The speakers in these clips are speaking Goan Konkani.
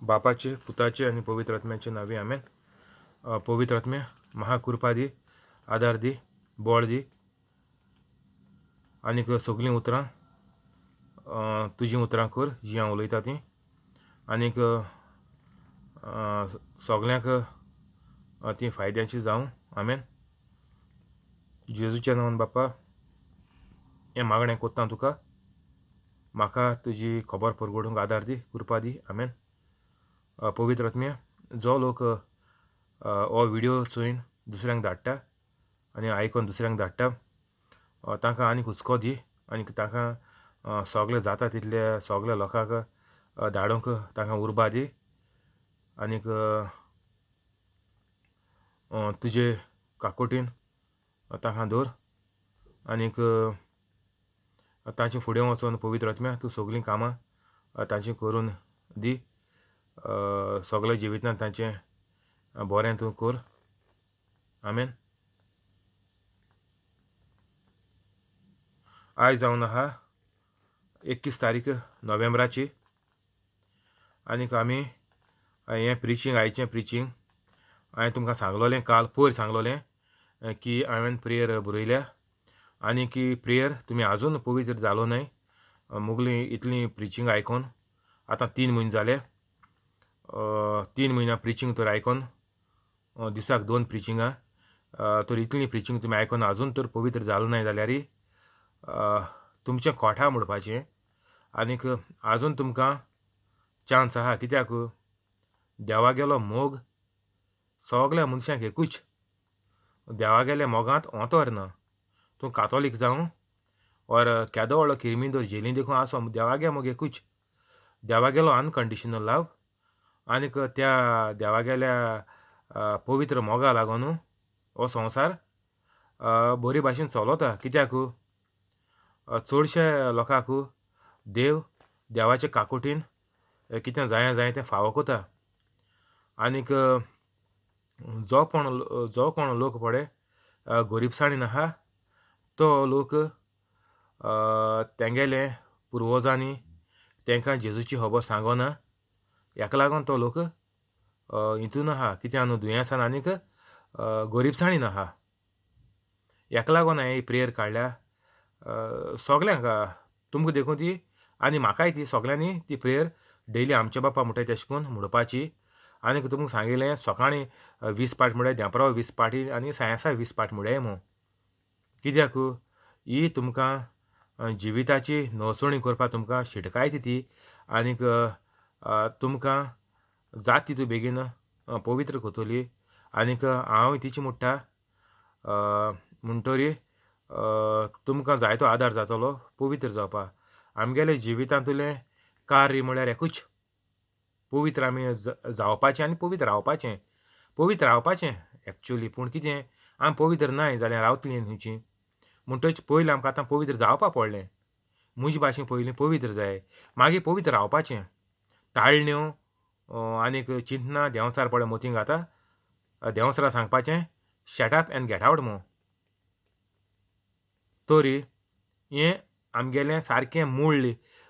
बापाचे, पुताचे आनी पवित्र आत्म्याचे नांवी आमेन. पवित्र आत्म्या म्हाका कृपा दी, आदार दी, बळ दी आनीक सगळीं उतरां तुजीं उतरां कर जीं हांव उलयता तीं आनीक सगल्यांक तीं फायद्याचीं जावं. आमेन. जेजूच्या नांवान बापा हें मागणें कोत्ता तुका, म्हाका तुजी खबर परगटूंक आदार दी, कृपा दी. आमेन. पवित्र आत्म्या जो लोक हो व्हिडियो चोयन दुसऱ्यांक धाडटा आनी आयकोन दुसऱ्यांक धाडटा तांकां आनीक हुस्को दी आनी तांकां सगळें जाता तितले सगल्या लोकांक धाडूंक तांकां उर्बा दी आनीक तुजे काकुटीन तांकां दवर आनीक तांचे फुडें वचोन पवित्र आत्म्या तूं सगळीं कामां तांचीं करून दी. सगळें जिवितांत तांचें बरें तूं कर. आमेन. आयज जावन आहा 21 तारीख नोव्हेंबराची आनीक आमी हें प्रिचींग, आयचें प्रिचींग हांवें तुमकां सांगलोलें, काल पयर सांगलोलें की हांवें प्रेयर बरयल्या आनी की प्रेयर तुमी आजून पवित्र जालो न्हय. मुगली इतली प्रिचींग आयकोन आतां 3 म्हयने जाले. 3 म्हयन्या प्रिचींग तर आयकोन दिसाक 2 प्रिचिंगां तर इतली प्रिचींग तुमी आयकोन आजून तर पवित्र जालो न्हय जाल्यार तुमचें कोठा म्हणपाचें आनीक आजून तुमकां चान्स आहा. कित्याक देवागेलो मोग सगल्या मनशांक एकूच. देवागेल्या मोगांत ओंतर ना. तूं कातोलीक जावं ओर केदो व्हडलो किरमिंदोर झेली देखून आसो, देवागे मोग एकूच. देवागेलो अनकंडिशनल लव आनीक त्या देवागेल्या पवित्र मोगा लागून हो संवसार बरी भाशेन चलता. कित्याक चडशे लोकांक देव देवाचे काकुटीन कितें जाय जाय तें फावो कोता आनीक जो कोण लोक पळय गरिबसाणीन आहा तो लोक तेंगेले पुर्वजांनी तेंकां जेजूची खबर सांगना. हेका लागून तो लोक हितून आहा. कित्याक न्हू दुयेंसान आनीक गरिबसाणीन आहा. हेका लागून हांवें ही प्रेयर काडल्या सगल्यांक, तुमकां देखून ती आनी म्हाकाय ती सगल्यांनी ती प्रेयर डेली आमच्या बापा म्हणटाय तेशें करून म्हणपाची. आनीक तुमकां सांगिल्लें सकाळीं 20 पाट म्हळ्यार देंपराव 20 पाटी आनी सायेंसा 20 पाट म्हळ्यार मू. कित्याक ही तुमकां जिविताची नवसणी करपाक तुमकां शिटकायता ती आनीक तुमकां जात तितू बेगीन पवित्र करतली. आनीक हांव तिची म्हणटा म्हणटरी तुमकां जायतो आदार जातलो पवित्र जावपाक. आमगेले जिवितांतलें कार्य म्हळ्यार एकूच, पवित्र आमी जावपाचें आनी पवित्र रावपाचें. पवित्र रावपाचें एक्चुली, पूण कितें आमी पवित्र नाय जाल्यार रावतलीं खंयची. म्हणटच पयलीं आमकां आतां पवित्र जावपाक पडलें. म्हजे भाशेन पयलीं पवित्र जाय, मागीर पवित्र रावपाचें. ताळण्यो आनीक चिंतना देंवचार पळय मोतींक घाता, देंवचारा सांगपाचें shut up and get out मो. तरी हें आमगेलें सारकें मूळ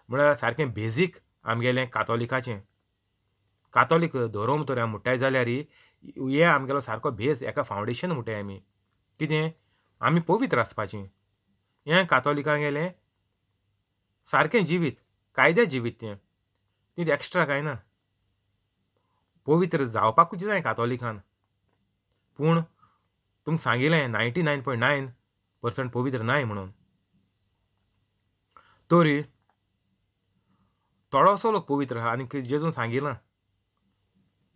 म्हळ्यार सारकें बेजीक आमगेलें कातोलिकाचें. कातोलीक धर्म तर आमी म्हणटाय जाल्यार हें आमगेलो सारको भेज, एका फावंडेशन म्हणटाय आमी. कितें आमी पवित्र आसपाचें. हें कातोलिकांगेलें सारकें जिवीत, कायद्या जिवीत तें, तें एक्स्ट्रा कांय ना. पवित्र जावपाकूच जाय कातोलिकान. पूण तुमकां सांगिल्लें 99.9% पवित्र नाय म्हणून. तरी थोडोसो लोक पवित्र आहा. आनी जेजून सांगिलां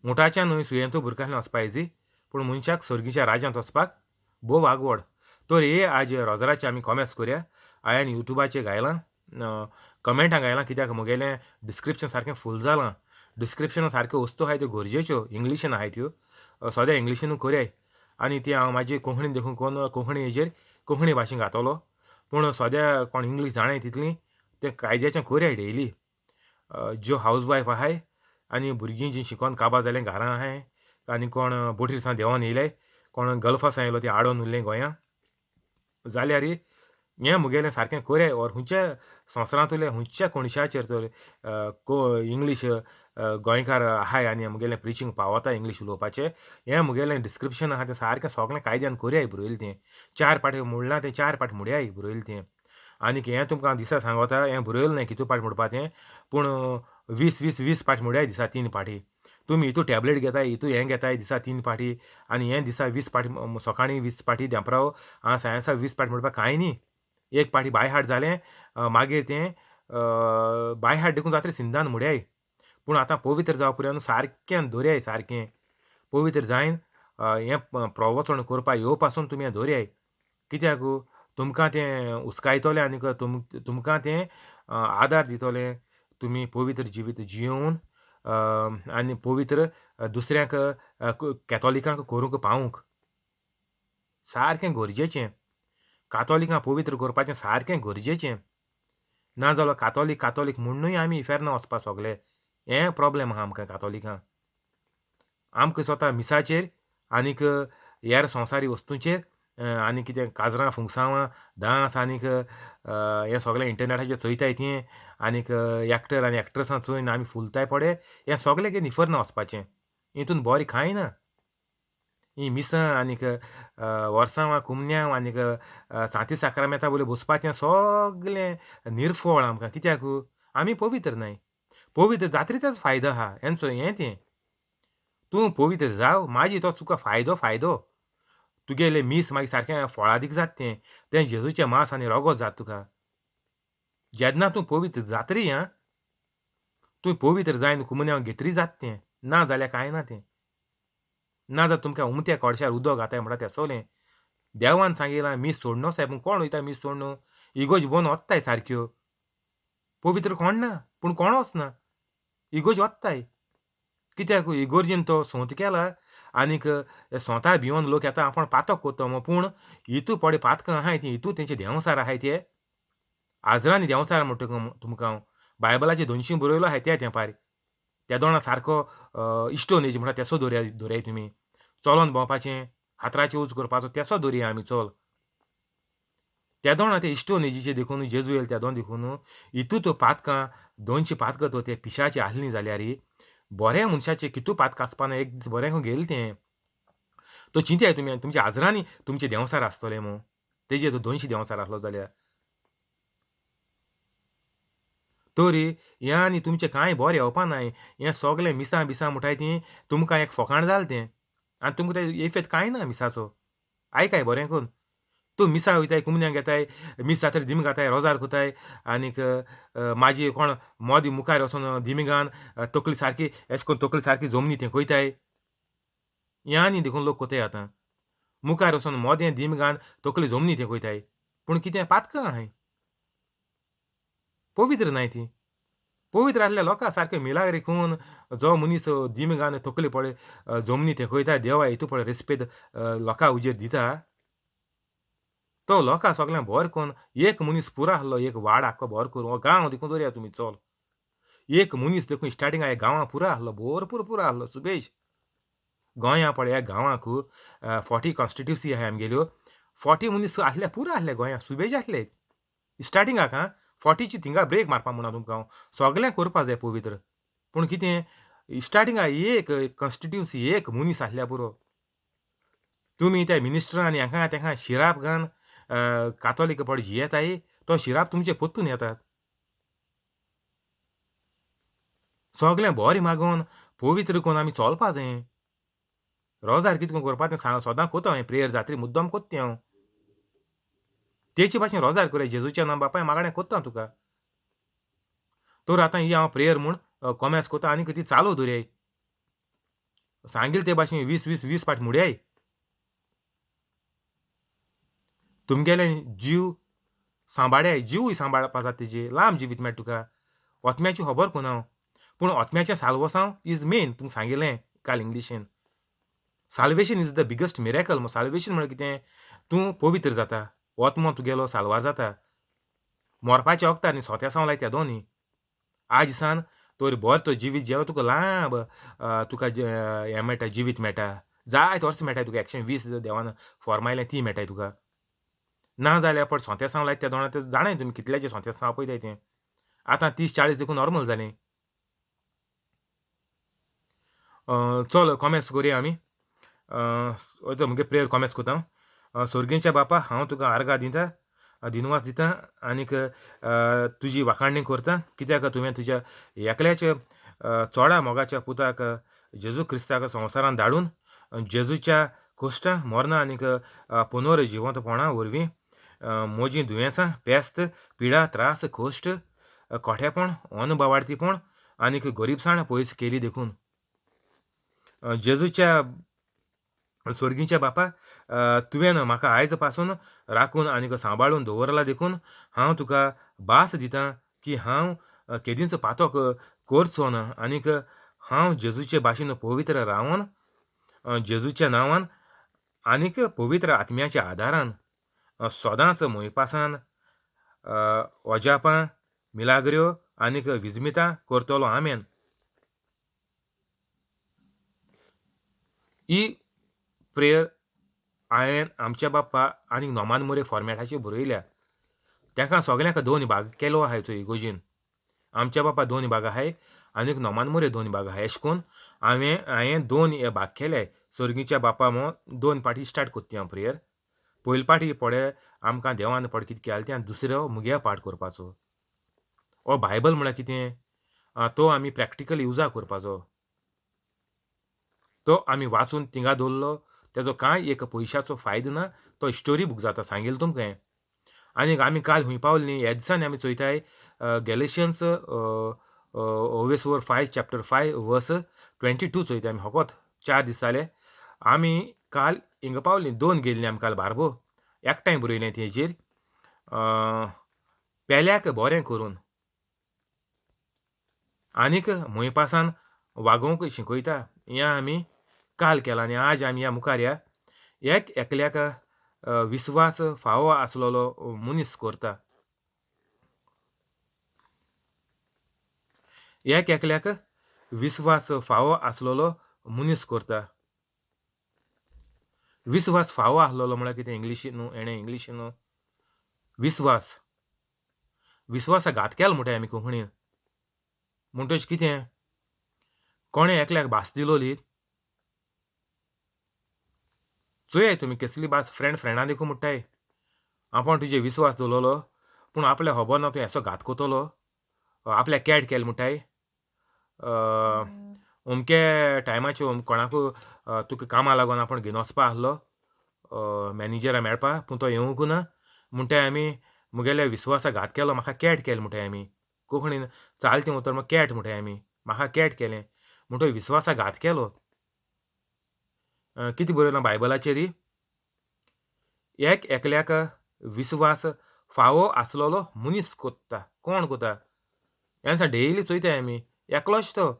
मुठाच्या न्हय सुयेंतू बुरकांतल्यान वचपाक जाय, पूण मनशाक सर्गीच्या राज्यांत वचपाक भोव आगवड. तर हे आज रोजराचे आमी कॉमेस करुया. हांवें युट्यूबाचेर घायलां, कमेंटां घायलां, कित्याक म्हगेलें डिस्क्रिप्शन सारकें फूल जालां. डिस्क्रिप्शना सारक्यो वस्तू आहाय त्यो गरजेच्यो, इंग्लिशीन आहाय त्यो, सद्या इंग्लिशीनू करयाय. आनी ती हांव म्हाजी कोंकणीन देखून कोण कोंकणी हेजेर कोंकणी भाशेन घातलो. पूण सद्या कोण इंग्लीश जाणाय तितली तें कायद्याचें करयाय डेली. ज्यो हावज वायफ आहाय आनी भुरगीं जीं शिकोन काबार जालें घरां आहाय आनी कोण बोटीर सावन देंवोन येयले, कोण गल्फा सावन येयलो ती आडोन उरलें गोंयां जाल्यार हें मुगेलें सारकें खरें ओर हुंयच्या संवसारांतुले हुंयच्या कोणशाचेर तर इंग्लीश गोंयकार आहाय आनी मुगेलें प्रिचींग पावता इंग्लीश उलोवपाचें हें मुगेलें डिस्क्रिप्शन आहा तें सारकें सगळें कायद्यान कोरयाय बरयलें तें चार पाटी म्हणलां तें चार पाट मुड्याय बरयलें तें. आनीक हें तुमकां दिसा सांगोता हें बरयलें न्हय कितू पाट म्हणपा तें पूण 20 20 20 पाट मुड्याय दिसा 3 पाटी. तुमी हितू टॅबलेट घेताय हितू हें घेताय दिसा 3 पाटी आनी हें दिसा 20 पाटी सकाळीं 20 पाटी देंपराव सांजेसा 20 पाटी म्हणपाक कांय न्ही. एक पाटी बाय हार्ट जालें मागीर तें बाय हार्ट देखून जात्रे सिंदान मुड्याय. पूण आतां पवित्र जावप पुरो सारकें दवरयाय सारकें पवित्र जायन हें प्रवचन करपा येवपासून तुमी हें दवरयाय. कित्याक तुमकां तें उस्कायतलें आनीक तुमकां तें आदार दितलें तुमी पवित्र जिवीत जियोवन आनी पवित्र दुसऱ्यांक कॅथोलिकांक करूंक पावूंक सारकें गरजेचें. कातोलिकांक पवित्र करपाचें सारकें गरजेचें. नाजाल्यार कातोलीक कातोलीक म्हुण्णूय आमी इफेर्ना वचपा सगळे हें प्रोब्लेम आहा आमकां कातोलिकांक. आमकां स्वता मिसाचेर आनीक हेर संवसारी वस्तूंचेर आनी कितें काजरां फुंगसांवां डांस आनीक हें सगळें इंटरनॅटाचेर चोयताय तें आनीक एक्टर आनी एक्ट्रसां चोयन आमी फुलताय पडे हें सगळें कितें इफर्ना वचपाचें. हितून बरें कांय ना. हीं मिसां आनीक वर्सावां कुमन्यांव आनीक सांती साक्रामेंता वयलें बसपाचें सगळें निर्फळ आमकां. कित्याक आमी पवित्र न्हय. पवित्र जात्रेचोच तेजो फायदो आहा हेंचो हें तें. तूं पवित्र जाव मागीर तो तुका फायदो फायदो. तुगेलें मीस मागीर सारकें फळादीक जाता तें तें जेजूचें मांस आनी रोगोत जाता तुका. जेन्ना तूं पवित्र जातरी आं तूं पवित्र जायन कुमन्यांव घेतरी जाता तें. ना जाल्यार कांय ना तें. ना जाल्यार तुमकां उमत्या कोळशार उदक घाताय म्हणटा तें. देवान सांगिलां मीस सोडनो सायब. कोण वयता मीस सोडनु? इगोज बोन वत्ताय सारक्यो. पवित्र कोण ना पूण कोण वचना इगोज वत्ताय. कित्याक इगोर्जीन तो सोंत केला आनीक सोंता भिवन लोक येता आपूण पातक कोत्तो मो. पूण हितू पडे पातकां आहाय तीं हितू तेंचे देंवसार आहाय ते आजरांनी देंवसार म्हणटा तुमकां हांव. बायबलाचे 200 बरयलो आहाय त्या तेंपार. तेदोणा सारको इश्टोन एज म्हणटा तेसो दवरया दवरयाय तुमी. चलोन भोंवपाचें हातराचें यूज करपाचो तेसो दवरया आमी चल. तेदोणा ते इश्टोन एजीचे देखून जेजू येयले तेदोण देखून हितू त्यो पातकां 200 पातकां तो ते पिशाची आसलीं जाल्यार बऱ्या मनशाचें कितू पातक आसपाना एक दीस बरें गेलें तें. तो चिंतयाय तुमी तुमच्या आजरांनी तुमचे देंवसार आसतलें मू तेजेर तो 200 देंवसार आसलो जाल्यार. तरी हें आनी तुमचें कांय बरें येवपा नाय. हें सगळें मिसां बिसां म्हणटाय तीं तुमकां एक फकाण जालें तें आनी तुमकां तें इफेत कांय ना मिसाचो. आयकाय बरें करून. तूं मिसा वयताय कुमन्यांक घेताय मीस जातरी दिमी घाताय रोजार कोताय आनीक माजी कोण मोदी मुखार वचोन दिमी घान तकली सारकी एशें करून तकली सारकी जमनी तेंकयताय. हें आनी देखून लोक कोताय आतां मुखार वचोन मोदें दिमी घान तकली जमनी तेंकयताय. पूण कितें पातकां आहाय पवित्र नाय ती. पवित्र आसल्या लोकां सारकें मिलाग्री करून जो मनीस दिमी घान तकली पळय जमनी तेंकयता देवा हितू पळय रेस्पेद लोकां उजेर दिता तो लोकां सगळ्यांक बरें करून एक मनीस पुरो आसलो एक वाड आख्खो बरो करून हो गांव देखून दवरया तुमी चल. एक मनीस देखून स्टार्टिंग गांवां पुरो आसलो भरपूर पुरो आसलो सुबेज. गोंया पळय ह्या गांवांक 40 कॉन्स्टिट्युन्सी आहाय आमगेल्यो 40 मनीस आसले पुरो आसले गोंया सुबेज आसले स्टार्टिंगाक. आं 40ची थिंगा ब्रेक मारपा म्हणा तुमकां हांव. सगळें करपा जाय पवित्र. पूण कितें स्टार्टिंगाक एक कॉन्स्टिट्युन्सी एक मनीस आसल्या पुरो. तुमी त्या मिनिस्टरान आनी हांकां तेंकां शिराप घान कातोलीक पळय जियेताय तो शिराप तुमचे पोत्तून येतात. सगळें बरें मागोन पवित्र करून आमी चलपा जाय. रोजार कितें करपा तें सदां कोता हांवें प्रेयर जात्री मुद्दम कोत्ता तें हांव. तेचे भाशेन रोजार कोरया जेजूच्या नांव बापाय मागणें कोत्ता तुका. तर आतां ही हांव प्रेयर म्हूण कोमेस कोत्ता आनीक ती चालू दवरयाय. सांगिल्लें ते भाशेन 20 20 20 पाट मुड्याय. तुमगेले जीव सांबाळ्याय जीवूय सांबाळपा जाता तेजे लांब जिवीत मेळटा तुका. ओतम्याची खबर कोना हांव पूण ओतम्याचें साल्वसांव is main. तुमकां सांगिल्लें काल इंग्लिशीन. Salvation is the biggest miracle. Salvation म्हळ्यार कितें तूं पवित्र जाता ओत्मो तुगेलो साल्वार जाता. मरपाचें वखदां न्ही सोतेसांव लायता दोनी. आज दिसान तर बरें तो जिवीत जेलो तुका लांब तुका हें मेळटा जिवीत मेळटा जायते वर्सां मेळटा तुका 120 देवान फॉर्मायलें ती मेळटाय तुका. ना जाल्यार पड सोंतेसांव लायत त्या दोणा ते जाणाय तुमी कितल्याचें सोंतेसांव पळयताय तें. आतां 30-40 देखून नॉर्मल जालें. चल कॉमेस करुया आमी. अजो मुगे प्रेयर कॉमेस कोता हांव. सोर्गींच्या बापा, हांव तुका आर्गां दिता, दिनवास दिता आनीक तुजी वाखाणणी करता, कित्याक तुवें तुज्या एकल्याच्या चोडा मोगाच्या पुताक जेजू क्रिस्ताक संवसारांत धाडून जेजूच्या कोश्टां, मरणां आनीक पुनर जिवंतपणा वरवीं म्हजीं दुयेंसां, पेस्त, पिडा, त्रास, कोश्ट, कोठेपण, अनबावाडतीपण आनीक गरिबसाण पयस केली देखून. जेजूच्या सोर्गीच्या बापा, तुवें म्हाका आयज पासून राखून आनीक सांबाळून दवरला देखून हांव तुका भास दितां की हांव केदींच पातोक करचो ना आनीक हांव जेजूचे भाशेन पवित्र रावन जेजूच्या नांवान आनीक पवित्र आत्म्याच्या आदारान सदांच मोयपासान अजापां, मिलाग्र्यो आनीक विजमितां करतलो. आमेन. ही प्रेयर हांवें आमच्या बाप्पा आनी नोमान मोरे फॉर्मेटाची बरयल्या. ताका सगल्यांक दोन भाग केलो आहाय चोय इगोर्जीन. आमच्या बाप्पा दोन भाग आहाय आनीक नोमान मोरे दोन भाग आहाय. अशें करून हांवें दोन हे भाग केले. सोर्गीच्या बाप्पा म्हूण दोन पाटी स्टार्ट कोत्ता हांव प्रेयर. पयले पाटी पडे आमकां देवान पड कितें केलें तें, आनी दुसरो मुगे पाठ करपाचो. हो बायबल म्हळ्यार कितें तो आमी प्रॅक्टिकल युजा करपाचो. तो आमी वाचून थिंगा दवरलो तेजो कांय एक पयशाचो फायदो ना, तो स्टोरी बूक जाता सांगिल्लें तुमकां हांवें. आनीक आमी काल खूंय पावलीं ह्या दिसांनी आमी चोयताय गॅलेशियन्स ओवेस वर 5 चॅप्टर 5 वर्स 22 चोयताय आमी. होकोत 4 दीस जाले आमी काल हिंगा पावलीं. दोन गेल्लीं आमी काल बारबो एकठांय बरयलें तेजेर. पेल्याक बरें करून आनीक मोयपासान वागोवंक शिकयता हें आमी काल केलां. आनी आज आमी ह्या मुखार ह्या एक एकल्याक विस्वास फावो आसलेलो मनीस करता. एक एकल्याक विस्वास फावो आसलेलो मनीस करता. विस्वास फावो आसलेलो म्हळ्यार कितें इंग्लिशीन न्हू, हेणें इंग्लिशीन न्हू. विस्वास विस्वासा घात केलो म्हणटाय आमी कोंकणीन. म्हणटच कितें कोणें एकल्याक भास दिलोली चोयाय तुमी केसली भास फ्रेंड फ्रेंडा देखून म्हणटाय आपूण तुजे विस्वास दवरलो पूण आपल्याक खबर ना तूं येसो घात कोतलो, आपल्याक कॅट केलें म्हणटाय. अमके टायमाचेर कोणाकू तुका कामां लागून आपूण घेवन वचपा आसलो मॅनेजरा मेळपा, पूण तो येवंक ना म्हणटाय आमी मुगेल्या विस्वासा घात केलो, म्हाका कॅट केलें म्हणटाय आमी. कोंकणीन चालतें उतर म्हण कॅट म्हणटाय आमी, म्हाका कॅट केलें म्हणटो विस्वासा घात केलो. कितें बरयलां बायबलाचेर? एक एकल्याक विस्वास फावो आसलेलो मनीस कोत्ता. कोण कोता? ह्या दिसा डेली चोयताय आमी, एकलोच तो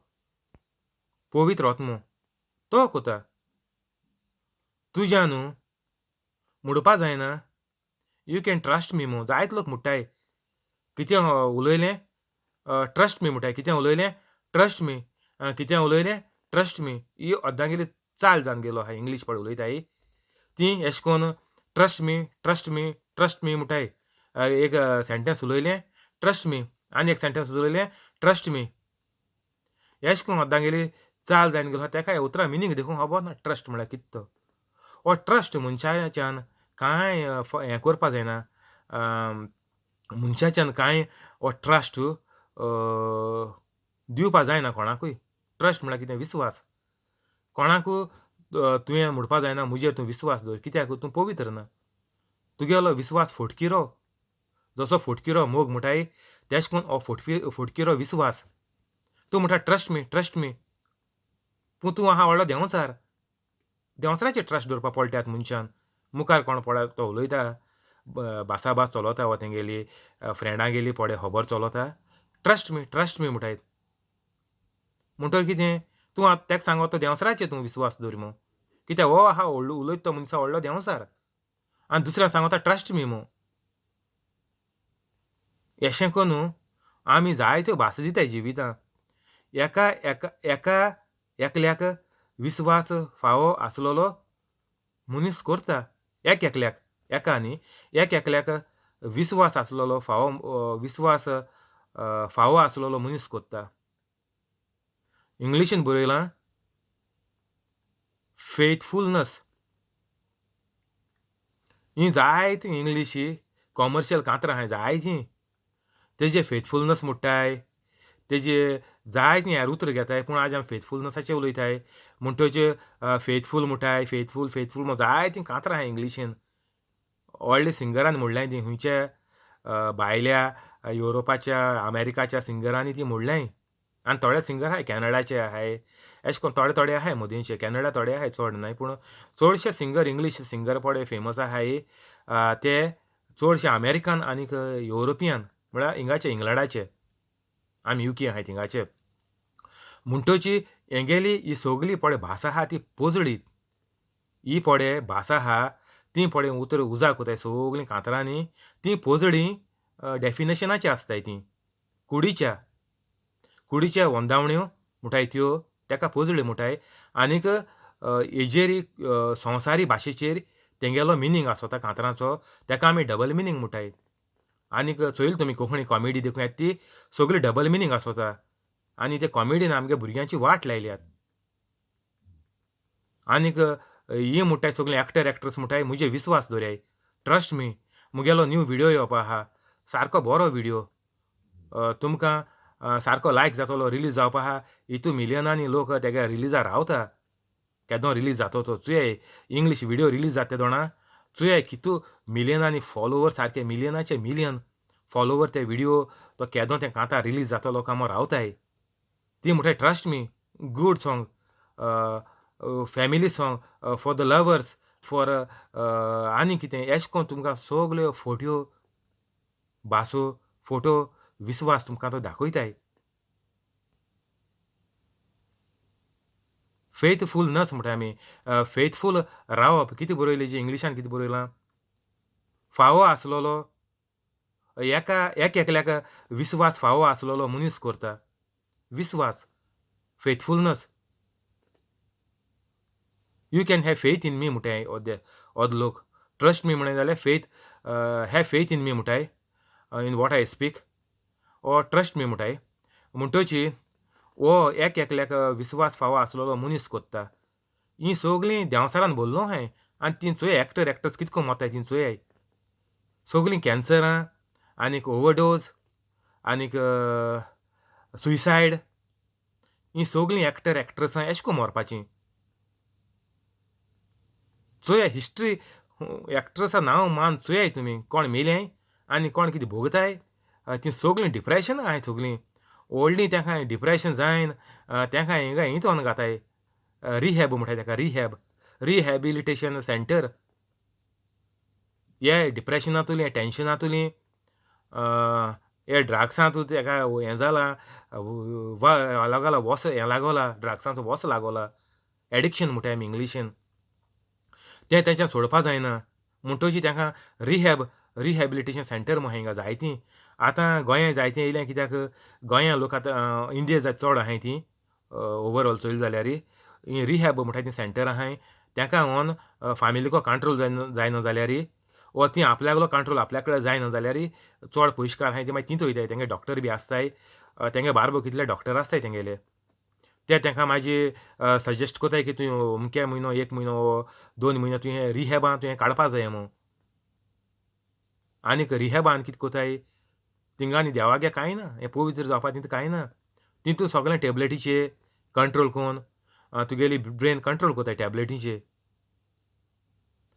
पवित्र आत्मो तो कोता. तुज्या न्हू म्हणपा जायना you can trust मी मो. जायत लोक म्हणटाय कितें उलयलें ट्रस्ट मी म्हणटाय, कितें उलयलें ट्रस्ट मी, कितें उलयलें ट्रस्ट मी. ही अद्दांगेली चाल जावन गेलो आहा इंग्लीश पळय उलयताय ती एशें कोन्न trust me trust me trust me म्हणटाय. एक सेंटेन्स उलयलें ट्रस्ट मी, आनी एक सेंटेन्स उलयलें ट्रस्ट मी. एशें कोन्न अद्दांगेली चाल जावन गेलो आहा. तेका ह्या उतरां मिनींग देखून खबर ना ट्रस्ट म्हळ्यार कितें तो. हो ट्रस्ट मनशाच्यान कांय हें करपा जायना, मनशाच्यान कांय हो ट्रस्ट दिवपा जायना कोणाकूय. ट्रस्ट म्हळ्यार कितें? विस्वास. कोणाकू तुवें म्हणपा जायना म्हजेर तूं विस्वास दवर, कित्याक तूं पवित्र ना. तुगेलो विस्वास फोटकिरो, जसो फोटकिरो मोग म्हणटाय तेश कोन हो फोटकिरो विस्वास. तूं म्हणटा ट्रस्ट मी ट्रस्ट मी, पूण तूं आहा व्हडलो देंवचार. देंवचाराचेर ट्रस्ट दवरपा पडटात मनशान. मुखार कोण पळय तो उलयता, भासाभास चलता वा तेंगेली फ्रेंडांगेली पळय खबर चलता, ट्रस्ट मी ट्रस्ट मी म्हणटाय. म्हणटकीर कितें तूं आतां तेका सांगो तो देंवचाराचेर तूं विस्वास दवर म्हूण, कित्याक हो आहा व्हडलो उलयता तो मनसा व्हडलो देंवचार, आनी दुसऱ्याक सांगता ट्रस्ट मी म्हूण. एशें करून आमी जायत्यो भास दिताय जिवितांत. एका एका एका एकल्याक विस्वास फावो आसलेलो मनीस करता, एक एकल्याक. एका न्ही एक एकल्याक विस्वास आसलेलो फावो विस्वास फावो आसलेलो मनीस कोत्ता. इंग्लिशीन बरयलां फेथफुलनस. ही जायतीं इंग्लिशी कॉमर्शियल कांतरां आहाय जायतीं, तेजे फेथफुलनस म्हुट्टाय, तेजे जायतीं हेर उतरां घेताय, पूण आज आमी फेथफुलनसाचेर उलयताय. म्हणटच फेथफूल म्हुटाय, फेथफूल फेथफूल म्हूण जायतीं कांतरां आहाय इंग्लिशीन. व्हडल्या सिंगरान म्हणल्याय तीं, खुंयच्या भायल्या युरोपाच्या अमेरिकाच्या सिंगरांनी ती म्हणल्याय. आनी थोडे सिंगर आहाय कॅनडाचे आहाय, अशें करून थोडे थोडे आहाय मदींचे, कॅनडा थोडे आहाय, चड न्हय, पूण चडशे सिंगर इंग्लीश सिंगर पळय फेमस आहाय ते चडशे अमेरिकन आनीक युरोपियन, म्हळ्यार हिंगाचे इंग्लंडाचे, आमी युके आहाय थिंगाचे. म्हणटची हेगेली ही सगली पळय भास आहा ती पोजडी, ही पळय भास आहा ती पळय उतरां उजा कोताय सगलीं कांतरांनी, ती पोजडी डेफिनेशनाची आसताय, ती कुडीच्या कुडीच्या वंदावण्यो म्हुटाय त्यो, तेका पोजडी म्हुटाय. आनीक हेजेर संवसारी भाशेचेर तेंगेलो मिनींग आसता कांतराचो, तेका आमी डबल मिनींग म्हुटाय. आनीक चोयल तुमी कोंकणी कॉमेडी देखून येता ती सगळी डबल मिनींग आसता, आनी ते कॉमेडीन आमगे भुरग्यांची वाट लायल्यात. आनीक ही म्हुटाय सगळीं एक्टर एक्ट्रेस म्हुटाय म्हजे विस्वास दवराय, ट्रस्ट मी, मुगेलो न्यू विडियो येवपा आहा, सारको बरो विडियो, तुमकां सारको लायक जातलो, रिलीज जावपा आहा. हितू मिलियनांनी लोक तेगे रिलीजार रावता, केदो रिलीज जातो तो चोयाय, इंग्लीश विडियो रिलीज जाता तेदोणा चोयाय कितू मिलियनांनी फॉलोवर, सारके मिलियनाचे मिलियन फॉलोवर ते विडियो तो केदो ते कांतार रिलीज जातलो काय म्हूण रावताय. ती म्हुटाय trust me, good song, family song, for the lovers, for आनी कितें एशें कोन्न तुमकां सगल्यो फोट्यो भासो फोटो विस्वास तुमकां तो दाखयताय. फेथफुलनस म्हणटा आमी, फेथफूल रावप. कितें बरयलें जें इंग्लिशान कितें बरयलां, फावो आसलेलो एका एक एकल्याक विस्वास फावो आसलेलो मनीस करता, विस्वास, faithfulness. You can have faith in me म्हुटाय ओद लोक, ट्रस्ट मी म्हणलें जाल्यार faith, have faith in me म्हुटाय, in what I speak, or trust me म्हुटाय. म्हणटची हो एक एकल्याक विस्वास फावो आसलेलो मनीस कोत्ता. ही सगळीं देंवचारान भरलो आहाय, आनी ती चोय एक्टर एक्ट्रेस कितको मोताय ती चोयाय, सगळीं कॅन्सरां आनीक ओवरडोज आनीक सुयसायड, ही सगळीं एक्टर एक्ट्रेसां एशें कोन्न मरपाचीं. चोया हिस्ट्री एक्ट्रेसां नांव मान चोयाय तुमी, कोण मेल्याय आनी कोण कितें भोगताय, तीं सगळीं डिप्रेशनां आहाय, सगळीं व्हडलीं तेंकां डिप्रेशन जायन तेंकां हिंगा हितोन घाताय, रिहॅब म्हणटाय तेका, रिहॅब, रिहॅबिलिटेशन सेंटर. हे डिप्रेशनांतुलीं, टेंशनांतुलीं, हे ड्रग्सांतू तेका हें जालां, लागोला वोस हें लागोला, ड्रग्सांचो वोस लागोला, एडिक्शन म्हणटाय आमी इंग्लिशीन, तें तेंच्यान सोडपा जायना. म्हणटची तेंकां रिहॅब, रिहॅबिलिटेशन सेंटर म्हूण हिंगा जायतीं आतां गोंया जायतीं येयल्या, कित्याक गोंया लोक आतां इंडिये जाय चड आहाय ती ओवरऑल चोयली जाल्यार ही रिहॅब म्हणटाय ती सेंटर आहाय, तेंका ऑन फामिलीको कंट्रोल जायना जाल्यार, वो ती आपल्यागलो कंट्रोल आपल्या कडेन जायना जाल्यार चड पयशकार आहाय ती मागीर तींत वयताय, तेंगे डॉक्टर बी आसताय, तेंगे बारबो कितले डॉक्टर आसताय तेंगेले, ते तेंकां मागीर सजेस्ट कोताय की तुवें अमके म्हयनो, एक म्हयनो, 2 म्हयनो तुवें रिहॅबान तुवें काडपा जाय म्हूण. आनीक रिहॅबान कितें कोताय, थिंगा आनी देवागे कांय ना, हें पवित्र जावपा तितूं कांय ना, तितूं सगळें टॅबलेटीचे कंट्रोल कोन्न तुगेली ब्रेन कंट्रोल कोताय टॅबलेटीचे,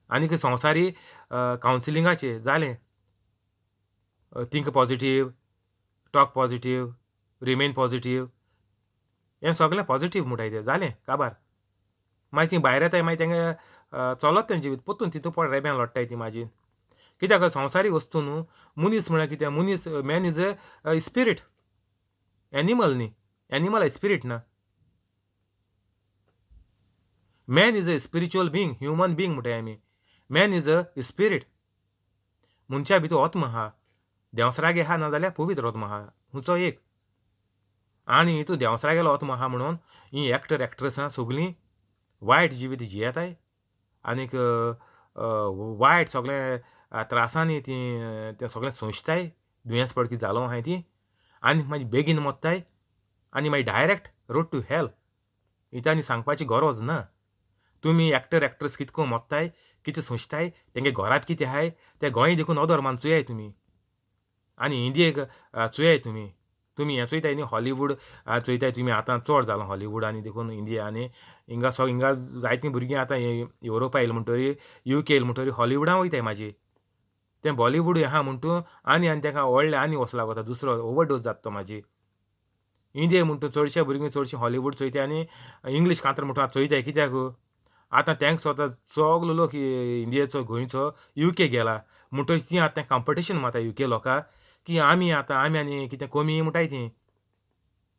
आनीक संवसारी कावन्सिलिंगाचे जालें, think positive, talk positive, remain positive, हें सगळें पॉजिटीव म्हणटाय तें जालें काबार. मागीर ती भायर येताय, मागीर तेंगे चलत तें जिवीत पोत्तून तितू पळ रेब्यान लोट्टाय ती मागीर. कित्याक संवसारीक वस्तू न्हू, मनीस म्हळ्यार कितें, मनीस man is a spirit, animal न्ही, एनिमल स्पिरीट ना, man is a spiritual being, human being म्हणटाय आमी, मॅन is a spirit. मनशा भितर आत्मा आहा, देंवसरागे आहा नाजाल्यार पवित्र आत्मा आहा, खंयचो एक. आनी हितून देंवसरागेलो आत्मा आहा म्हणून ही एक्टर एक्ट्रेसां सगळीं वायट जिवीत जियेताय आनीक वायट सगळें त्रासांनी तीं तें सगळें सोंसताय दुयेंस पडकी जालो आहाय ती आनी मागीर बेगीन मोत्ताय आनी मागीर डायरेक्ट रोड टू हेल. इतानी सांगपाची गरज ना. तुमी एक्टर एक्ट्रेस कितको मोत्ताय, कितें सोंसताय, तेंगे घरांत कितें आहाय तें गोंय देखून नदर मान चोयाय तुमी आनी इंडियेक चोयाय तुमी. तुमी हें चोयताय न्ही हॉलिवूड चोयताय तुमी, आतां चड जालां हॉलिवूड आनी देखून इंडिया आनी हिंगा सो हिंगा जायतीं भुरगीं आतां युरोपा येयली म्हणटरी, युके येयली म्हणटरी हॉलिवूडां वयताय. म्हाजी तें बॉलिवूड आहा म्हणटू आनी आनी तेका व्हडलें आनी वस लागता, दुसरो ओवरडोज जाता तो. म्हाजी इंडिये म्हणटू चडशे भुरगीं चडशीं हॉलिवूड चोयताय आनी इंग्लीश कांतर म्हणटू आतां चोयताय. कित्याक आतां तेंका स्वता सगलो लोक इंडियेचो गोंयचो युके गेला म्हणटकच तीं आतां कॉम्पिटिशन मारता युके लोकांक की आमी आतां आमी आनी कितें कमी म्हणटाय तीं,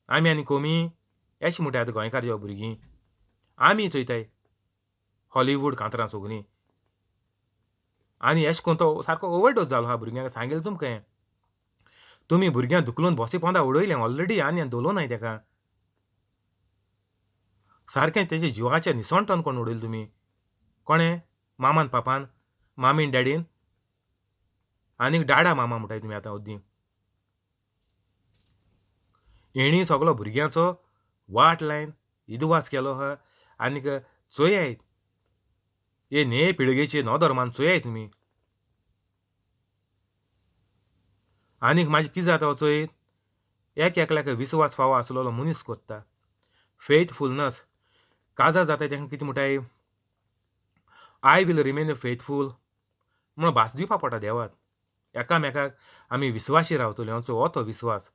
आमी आनी कमी अशें म्हणटाय आतां गोंयकार जे भुरगीं. आमी चोयताय हॉलिवूड कांतरां सगलीं आनी अशें करून तो सारको ओवरडोज जालो आहा भुरग्यांक. सांगिल्लें तुमकां हें, तुमी भुरग्यांक धुकलून बसी पोंदा उडयलें ऑलरेडी आनी दवरलो नाय तेका, सारकें तेजे जिवाचें निसणटन कोण उडयलें तुमी, कोणें मामान पापान, मामीन डॅडीन आनीक डाडा मामा म्हणटाय तुमी आतां अद्दी. हेणी सगलो भुरग्यांचो वाट लायन इदवास केलो आहा. आनीक चोयाय हे न्हय पिळगेचे नदर मान चोयाय तुमी. आनीक मागीर कितें जाता चोय, एक एकल्याक विस्वास फावो आसलेलो मनीस कोत्ता, फेथफुलनस काजार जाता तेंका कितें म्हणटाय, I will remain faithful म्हणून भास दिवपा पडटा देवाक. एकामेकाक आमी विस्वाशी रावतले, हो तो विस्वास.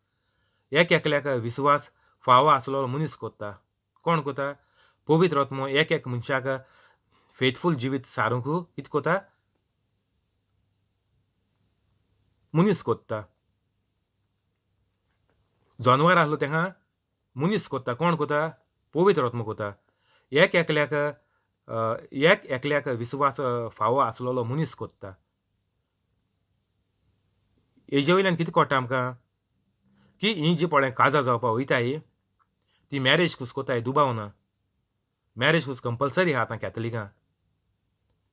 एक एकल्याक विस्वास फावो आसलेलो मनीस कोत्ता. कोण कोता? पवित्र आत्मो एक एक मनशाक फेथफूल जिवीत सारूंक कितें कोता? मनीस कोत्ता. जनवर आसलो तेका मनीस कोत्ता. कोण कोता? पवित्र आत्मो कोता. एक एकल्याक एक एकल्याक विस्वास फावो आसलेलो मनीस कोत्ता. हेजे वयल्यान कितें कळटा आमकां की ही जी पळय काजार जावपा वयताय ती मॅरेज कूस कोताय, दुबाव ना, मॅरेज कूस कंपलसरी आहा आतां कॅथलिकां,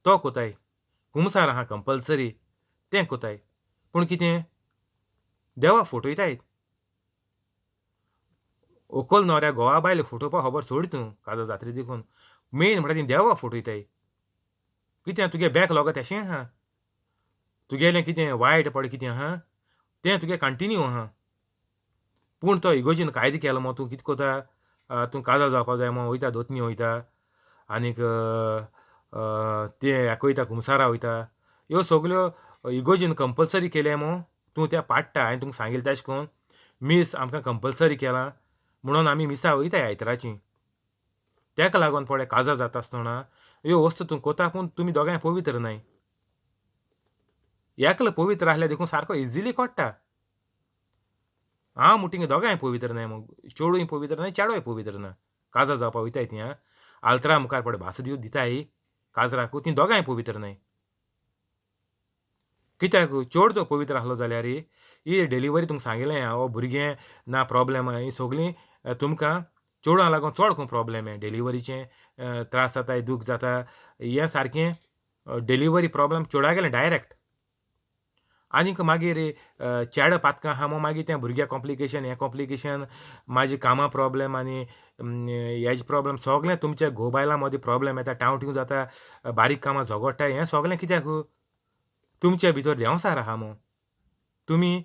तो कोताय, कुमसार आहा कंपलसरी तें कोताय, पूण कितें देवा फटयताय. व्हंकल न्हवऱ्या घोवा बायल फटोवपा खबर सोड तूं काजार जातरी देखून मेन म्हणटा ती देवा फटयताय. कितें तुगे बॅक लॉग तेशें आहा, तुगेलें कितें वायट पड कितें आहा तें तुगे कंटिन्यू आहा, पूण तो इगोजीन कायदो केलो मो तूं कितें कोता, तूं काजार जावपा जाय मो वयता दोतनी वयता आनीक तें हेका वयता कुमसारा वयता, ह्यो सगल्यो इगोजीन कंपलसरी केलें मो तूं तें पाडटा. हांवें तुमकां सांगिल्लें तेशें करून मीस आमकां कंपलसरी केलां म्हणून आमी मिसा वयताय आयतराची, तेका लागून पळय काजार जाता आसतना ह्यो वस्तू तूं कोता पूण तुमी दोगांय पवित्र न्हय. एकलो पवित्र आसल्यार देखून सारको इजिली कळटा. हांव म्हणटा दोगांय पवित्र न्हय, मग चेडूय पवित्र न्हय चेडोय पवित्र ना. काजार जावपा वयताय ती आल्तरा मुखार पळय भास दिव दिताय काजराकू, ती दोगांय पवित्र न्हय. कित्याक चेड जो पवित्र आसलो जाल्यार ही डिलिव्हरी तुमकां सांगिल्लें हो भुरगें ना प्रोब्लेम ही सगळीं तुमकां चेडवां लागून चड खूब प्रोब्लेम हें डिलिव्हरीचें त्रास जाता, दूख जाता, हें सारकें डिलिव्हरी प्रोब्लेम चेडवा गेलें डायरेक्ट. आनीक मागीर चेडो पातकां आहा मो मागीर तें भुरग्याक कॉम्प्लिकेशन हें कॉम्प्लिकेशन मागीर कामां प्रोब्लेम आनी हेज प्रोब्लेम सगळें तुमच्या घोव बायलां मदीं प्रोब्लेम येता, टांव टिंव जाता, बारीक कामां झगडटा, हें सगळें कित्याक तुमच्या भितर देंवसार आहा मो. तुमी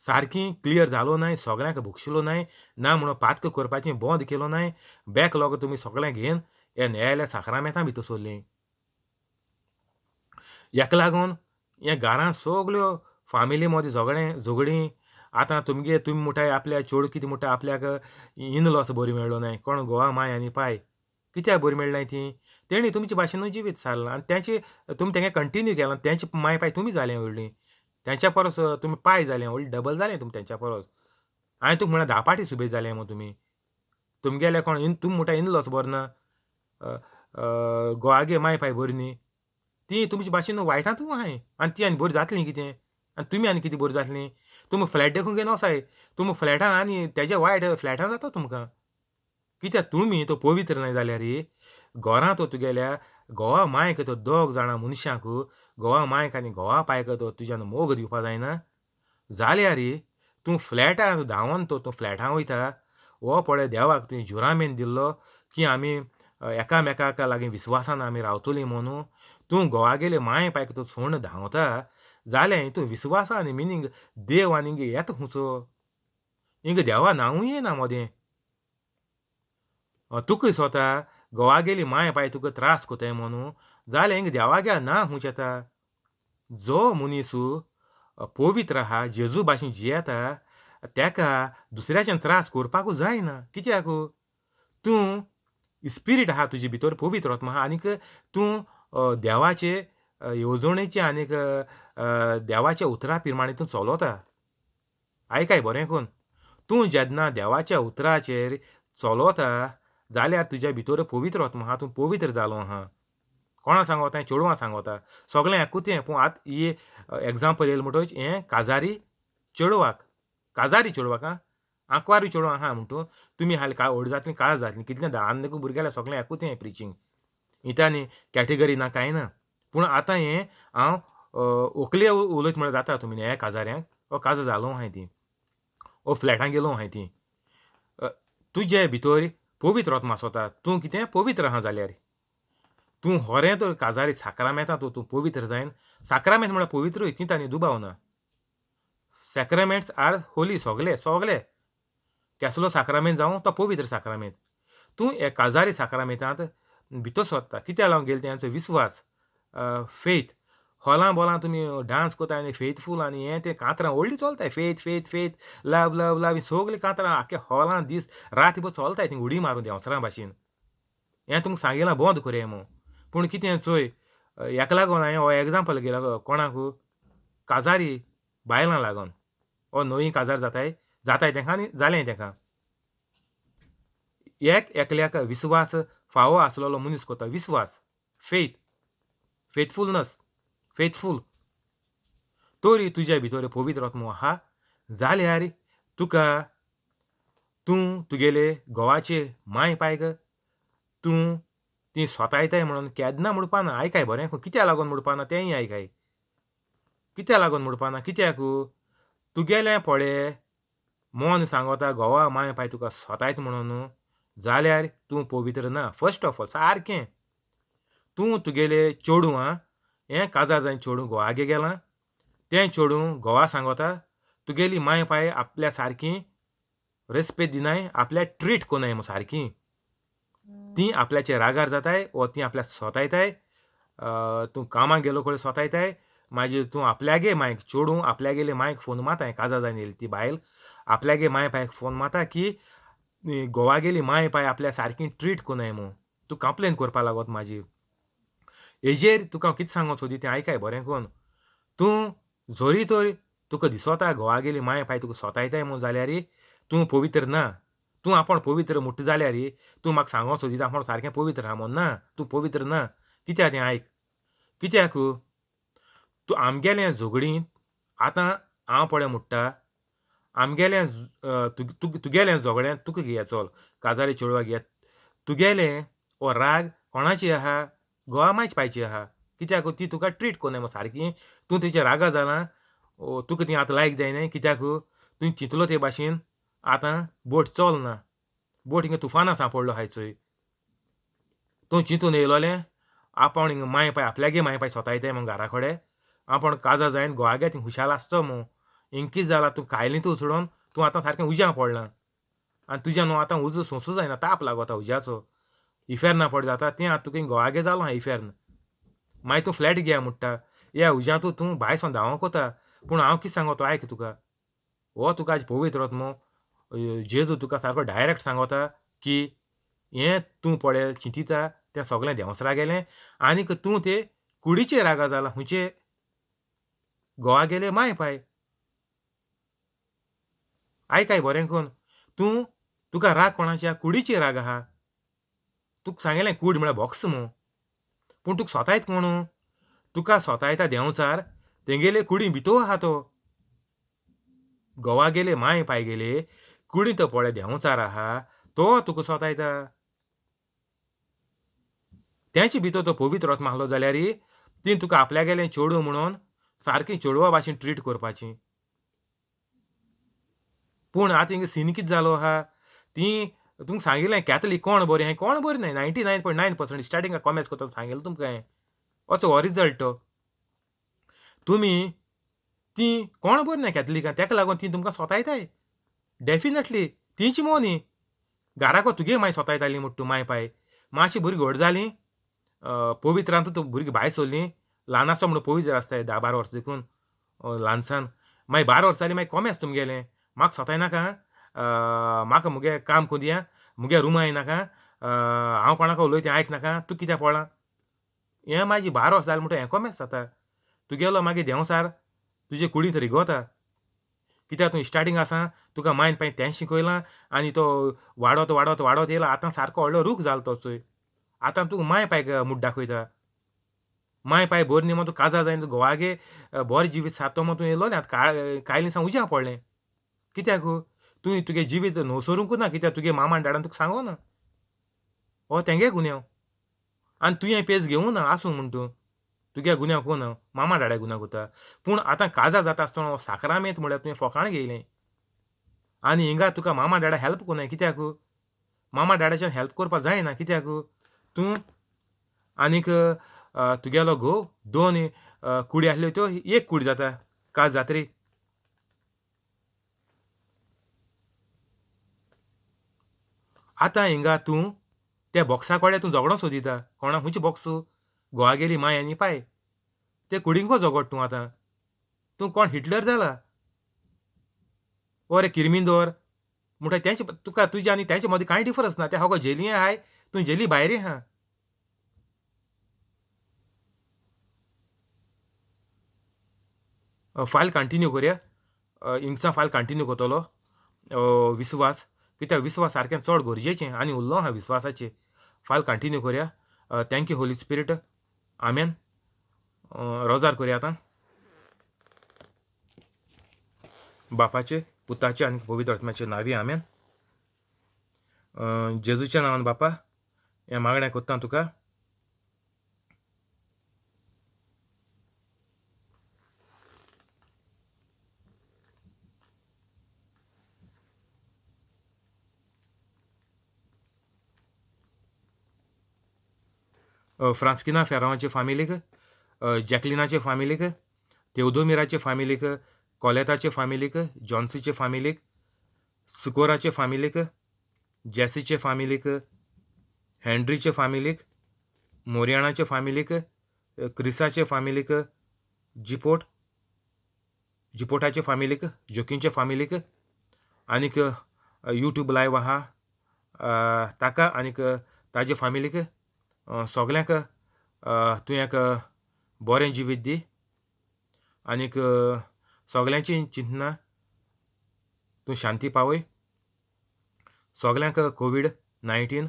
सारकी क्लियर जालो नाय, सगळ्यांक भोगशिलो नाय, ना म्हणून पातक करपाचें बंद केलो नाय, बॅकलॉग तुमी सगळें घेवन हे न्यायालय साक्रामेंतां भितर सरलीं. हेका लागून हे घरांत सगल्यो फामिली मदीं झगडें झगडीं. आतां तुमगे तुमी म्हणटाय आपल्या चेडूं कितें म्हणटा आपल्याक इनलॉस बरी मेळ्ळो नाय, कोण घोवा माय आनी पाय कित्याक बरी मेळ्ळाय ती, तेणी तुमचे भाशेनूय जिवीत सारलां आनी तेंचे तुमी तेंगे कंटिन्यू केलां, तेंचे माय पाय तुमी जालें व्हडलीं, तेंच्या परस तुमी पाय जालें व्हडलें, डबल जालें तुमी तेंच्या परस. हांवें तुका म्हळ्यार धा पाटी सुबेज जालें मगो तुमी, तुमगेले कोण इन तुमी म्हणटा इनलॉस बरो ना, घोवागे माय पाय बरी न्ही, ती तुमचे भाशेन वायटांतूय आहाय आनी ती आनी बरी जातली कितें आनी तुमी आनी कितें बरी जातली. तुमी फ्लॅट देखून घेवन वचाय, तुमी फ्लॅटान आनी तेजे वायट फ्लॅटान जाता तुमकां. कित्याक तुमी तो पवित्र न्हय जाल्यार घरां तो तुगेल्या घोवा मायक तो दोग जाणां मनशांक घोवा मायक आनी घोवा पायक तो तुज्यान मोग दिवपा जायना जाल्यार तूं फ्लॅटाक धांवन तो तूं फ्लॅटां वयता हो पळय देवाक तुवें जुरामेन दिल्लो की आमी एकामेकाक लागीं विस्वासान आमी रावतलीं म्हणून तूं घोवागेले माय पायक तूं सोडून धांवता जाल्यार हितून विस्वासान मिनींग देव आनी येता खुंयचो हिंगा देवा नांवूय येना मदें. तुका दिसोता घोवागेली माय पाय तुका त्रास कोताय म्हणून जाल्यार हिंगा देवागे ना खूंयच येता. जो मनीस पवित्र आहा जेजू भाशेन जियेता तेका दुसऱ्याच्यान त्रास करपाकूच जायना. कित्याक तूं स्पिरीट आहा तुजे भितर पवित्र आत्मा आहा आनीक तूं देवाचे येवजणेचे आनीक देवाच्या उतरा प्रमाणे तूं चलोता. आयकाय बरें करून तूं जेन्ना देवाच्या उतराचेर चलोता जाल्यार तुज्या भितर पवित्र आत्मा आहा तूं पवित्र जालो आहा. कोणा सांगोता? चेडवां सांगोता सगळें एकूच तें. पूण आतां ही एग्जाम्पल येयलें म्हणटकच हें काजारी चेडवाक काजारी चेडवाक आं आंकवारी चेडवां आहा म्हणटू तुमी हाली काय व्हड जातलीं काजार जातलीं कितलें ल्हान भुरग्यांक सगळें एकूच तें प्रिचींग हितांनी कॅटेगरी ना कांय ना. पूण आतां हें हांव व्हंकले उलयता म्हळ्यार जाता तुमी ह्या काजाऱ्यांक हो काजार जालो आहाय ती ओ फ्लॅटां गेलो आहाय ती. तुजे भितर पवित्र आत्मा आसोता तूं कितें पवित्र आहा जाल्यार तूं होरें तर काजारी साक्रामेंतां तूं पवित्र जायन. साक्रामेंत म्हळ्यार पवित्रूय तितूंत आनी दुबाव ना. सॅक्रामेंट्स आर होली सगले सगले केसलो साक्रामेंत जावं तो पवित्र साक्रामेंत. तूं हे काजारी साक्रामेंतांत भितर सोदता कित्याक लागून गेले तेंचो विस्वास फेथ हॉलां बोलां तुमी डांस कोता आनी फेथफूल आनी हें तें कांतरां व्हडलीं चलताय faith faith faith love love love ही सगलीं कांतरां आख्खे हॉलां दीस रातभर चलताय ती उडी मारून देंवचारां भाशेन. हें तुमकां सांगिलां बंद करया म्हूण. पूण कितें चोय हेका लागून हांवें हो एग्जाम्पल घेयला कोणाक काजारी बायलां लागून हो नवी काजार जाताय जाताय तेंका आनी जालें तेंका. एक एकल्याक विस्वास फावो आसलेलो मनीस कोता विस्वास फेथ फेथफुलनस फेथफूल तरी तुज्या भितर पवित्र आत्मो आहा जाल्यार तुका तूं तुगेले घोवाचे माय पायक तूं ती सोतायताय म्हणून केन्ना म्हणपा ना. आयकाय बरें कित्याक लागून म्हणपा ना तेंय आयकाय. कित्याक लागून म्हणपा ना कित्याक तुगेलें पळय मन सांगोता घोवा माय पाय तुका सोतायत म्हणून जाल्यार तूं पवित्र ना. फर्स्ट ऑफ ऑल सारकें तूं तुगेले चेडूं आं हें काजार जावन चेडूं घोवागे गेलां तें चेडूं घोवा सांगोता तुगेली माय पाय आपल्या सारकी रेस्पेद दिनाय आपल्याक ट्रीट कोनाय म्हूण सारकी ती आपल्याचे रागार जाताय वो ती आपल्याक सोतायताय तूं कामाक गेलो कडेन सोतायताय मागीर तूं आपल्यागे मायक चेडूं आपल्यागेले मायक फोन मारताय काजार जावन येयली ती बायल आपल्यागे माय पायक फोन मारता की घोवागेली माय पाय आपल्या सारकी ट्रीट कोनाय म्हूण तूं कंप्लेन करपा लागत म्हाजी. हेजेर तुका हांव कितें सांगूंक सोदी तें आयकाय बरें करून. तूं जरी तर तुका दिसोता घोवागेली माय पाय तुका सोतायताय म्हूण जाल्यार तूं पवित्र ना. तूं आपूण पवित्र म्हुट्टा जाल्यार तूं म्हाका सांगूंक सोदिता आपूण सारकें पवित्र आहा म्हूण ना. तूं पवित्र ना. कित्याक तें आयक. कित्याक तूं आमगेलें झगडीं आतां हांव पळय म्हुट्टा आमगेलें तुगेलें झगडें तुका घेया चल काजारी चेडवाक घेया तुगेलें हो राग कोणाची आहा घोवा मायच पायची आहा. कित्याक ती तुका ट्रीट कोन्नाय मुगो सारकी तूं तेच्या रागा जालां तुका ती आतां लायक जायना. कित्याक तुवें चिंतलो ते भाशेन आतां बोट चलना बोट हिंगा तुफाना सांपडलो आहाय चोय. तूं चिंतून येयलोलें आपूण हिंगा माय पाय आपल्यागे माय पाय सोतायताय म्हूण घरा कडेन आपूण काजार जायन घोवागे ती खुशाल आसचो म्हूण हिंगा कितें जालां तूं कायलीं तूं सोडून तूं आतां सारकें उज्यां पडलां आनी तुज्या न्हू आतां उजो सोंसूं जायना ताप लागता उज्याचो इफेर्ना पड जाता तें आतां तुका घोवागे जालो आहा इफेर्न. मागीर तूं फ्लॅट घेया म्हुट्टा ह्या उज्यांतू तूं भायर सोन धांवक वता. पूण हांव कितें सांगो तो आयक तुका हो तुका आयज पवित्र आत्मो जेजू तुका सारको डायरेक्ट सांगोता की हें तूं पळय चिंतिता तें सगळें देंवसरा गेलें आनीक तूं ते कुडीचे रागा जाला खुंयचे घोवा गेले माय पाय. आयकाय बरें करून तूं तुका राग कोणाच्या कुडीचे राग आहा. तुका सांगलें कूड म्हळ्यार बॉक्स म्हूण पूण तुका सोतायत कोण तुका सोतायता देंवचार तेंगेले कुडी भितर आहा तो. घोवा गेले माय पाय गेले कुडी तो पळय देंवचार आहा तो तुका सोतायता. तेंचे भितर तो पवित्र आत्मा आहलो जाल्यार ती तुका आपल्यागेलें चेडूं म्हणून सारकी चेडवा भाशेन ट्रीट करपाची. पूण आतां हिंगा सीन कितें जालो आहा, ती तुमकां सांगिल्लें कॅथलीक कोण बरें हें कोण बरें न्हय. 99.9% स्टार्टिंगाक कॉमेस करतना सांगिल्लें तुमकां हांवें, असो हो रिजल्ट तो. तुमी ती कोण बरें न्हय कॅथलिकां, तेका लागून ती तुमकां सोतायताय डेफिनेटली. तींच मोव न्ही घराको तुगे माय सोतायताली म्हूण तूं माय पाय मातशी भुरगीं व्हड जालीं पवित्रांत तूं भुरगीं भायर सरलीं, ल्हान आसता म्हणून पवित्र आसताय 10-12 वर्सां देखून ल्हानसान, मागीर 12 वर्सां जालीं मागीर कोमेस तुमगेलें, म्हाका सोतायनाका, म्हाका मुगे काम करूं दिया, मुगे रुमा येनाका, हांव कोणाक उलयता तें आयक नाका, तूं कित्याक पळ्ळां हें. मागीर 12 वर्सां जालें म्हणटकीर हें कोमेस जाता तुगेलो, मागीर देंवचार तुजे कुडींत रिगोता. कित्याक तूं स्टार्टींग आसा तुका मायन पाय तेंच शिकयलां आनी तो वाडत वाडत वाडत येयला, आतां सारको व्हडलो रूख जालो तो चोय. आतां तुका माय पायक मूठ दाखयता, माय पाय बरी न्ही म्हूण तूं काजार जायन तूं घोवागे बरें जिवीत सारतो म्हूण तूं येयलो आतां कांय दिसां उज्या पडलें. कित्याक तुवें तुगे जिवीत नसरूंकूच ना, कित्याक तुगे मामान डाडान तुका सांगो ना, हो तेंगे गुन्यांव आनी तुवें पेज घेवूं ना, आसूं म्हूण तूं तुगे गुन्यांव कोण मामा डाड्या गुन्यांव करता. पूण आतां काजार जाता आसतना हो साक्रामेंत म्हळ्यार तुवें फोकाणां घेयलें आनी हिंगा तुका मामा डाडा हेल्प कोनाय. कित्याक मामा डाडाच्यान हेल्प करपाक जायना, कित्याक तूं आनीक तुगेलो घोव 2 कुडी आसल्यो त्यो एक कूड जाता काज जातरी. आतां हिंगा तूं त्या बॉक्सा कडेन तूं झगडो सोदिता, कोणा खंयचें बॉक्स घोवागेली माय आनी पाय ते कुडींको झगड तूं. आतां तूं कोण हिटलर जाला ओरे किरमिंदोर म्हणटा तेंचे तुका तुज्या आनी तेंचे मदीं कांय डिफरन्स ना. ते सगळो जेली आहाय, तूं जेली भायर आहा. फायल कंटिन्यू करया, हिंगसा फायल कंटिन्यू करतलो. विस्वास कित्याक विस्वास सारकें चड गरजेचें आनी उरलो आहा विस्वासाचेर. फायल कंटिन्यू करया. Thank you Holy Spirit, आमेन. रोजार करया आतां. बापाचे पुताचे आनी पवित्र आत्म्याचे नांवी आमेन. जेजूच्या नांवान बापा हें मागणें करता तुका, फ्रांस्किना फेरांवाचे फामिलीक, जॅकलिनाचे फामिलीक, तेवदोमिराचे फामिलीक, कोलेताचे फामिलीक, जॉन्सीचे फामिलीक, सुकोराचे फामिलीक, जेसीचे फामिलीक, हेनरीचे फामिलीक, मोरियाणाचे फामिलीक, क्रिसाचे फामिलीक, जिपोट जिपोटाचे फामिलीक, जोकींचे फामिलीक आनीक यूट्यूब लायव आहा ताका आनीक ताजे फामिलीक सगल्यांक तूं एक बरें जिवीत दी आनीक सगल्यांची चिंतना तूं शांती पावय. सगल्यांक कोवीड-19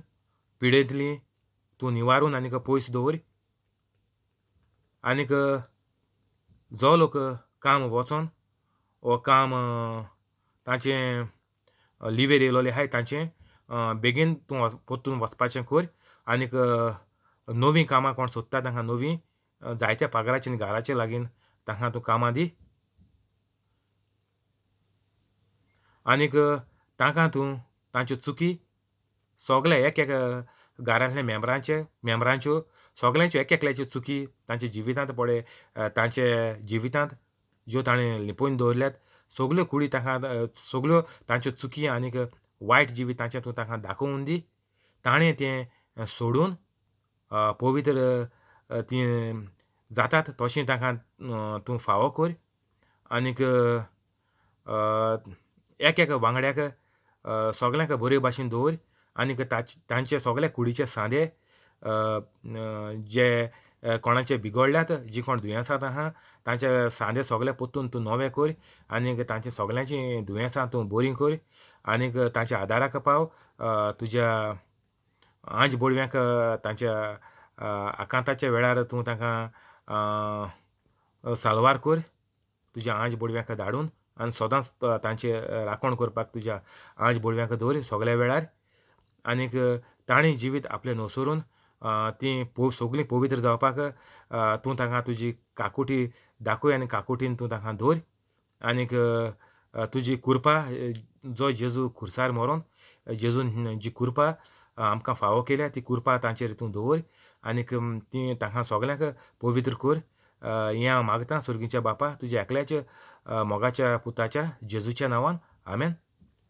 पिडेंतली तूं निवारून आनीक पयस दवर आनीक जो लोक काम वचोन वो काम तांचें लिवेर येयलोलें आहाय तांचें बेगीन तूं परतून वचपाचें कर आनीक नवीं कामां कोण सोदता तांकां नवीं जायत्या पगाराचेर आनी घराचे लागीं तांकां तूं कामां दी आनीक तांकां तूं तांच्यो चुकी सगल्या एक एक घरांतल्या मेंबरांच्यो सगल्यांच्यो एक एकल्याच्यो चुकी तांच्या जिवितांत पळय तांचे जिवितांत ज्यो ताणें लिपोवन दवरल्यात सगल्यो कुडी तांकां सगल्यो तांच्यो चुकी आनीक वायट जिवीत तांचें तूं तांकां दाखोवन दी. ताणें तें सोडून पवित्र तीं जातात तशें तांकां तूं फावो कर आनीक एक एक वांगड्याक सगल्यांक बरे भाशेन दवर आनीक तांचे सगळे कुडीचे सांदे जे कोणाचे बिगडल्यात जी कोण दुयेंसां आहा तांचे सांदे सगळे परतून तूं नवे कर आनीक तांचे सगल्यांची दुयेंसां तूं बरीं कर आनीक तांच्या आदाराक पाव. तुज्या आंज बोडव्यांक तांच्या आकांताच्या वेळार तूं तांकां साल्वार कर तुज्या आंज बोडव्यांक धाडून आनी सदांच तांचे राखण करपाक तुज्या आंज बोडव्यांक दवर सगल्या वेळार आनीक तांणी जिवीत आपलें नसरून तीं सगलीं पवित्र जावपाक तूं तांकां तुजी काकुटी दाखय आनी काकुटीन तूं तांकां धर आनीक तुजी कृपा जो जेजू खुर्सार मरोन जेजून जी कृपा आमकां फावो केल्या ती कृपा तांचेर तूं दवर आनीक ती तांकां सोगल्यांक पवित्र कोर. हें हांव मागता सर्गीच्या बापा तुज्या एकल्याच्या मोगाच्या पुताच्या जेजूच्या नांवान. आमेन.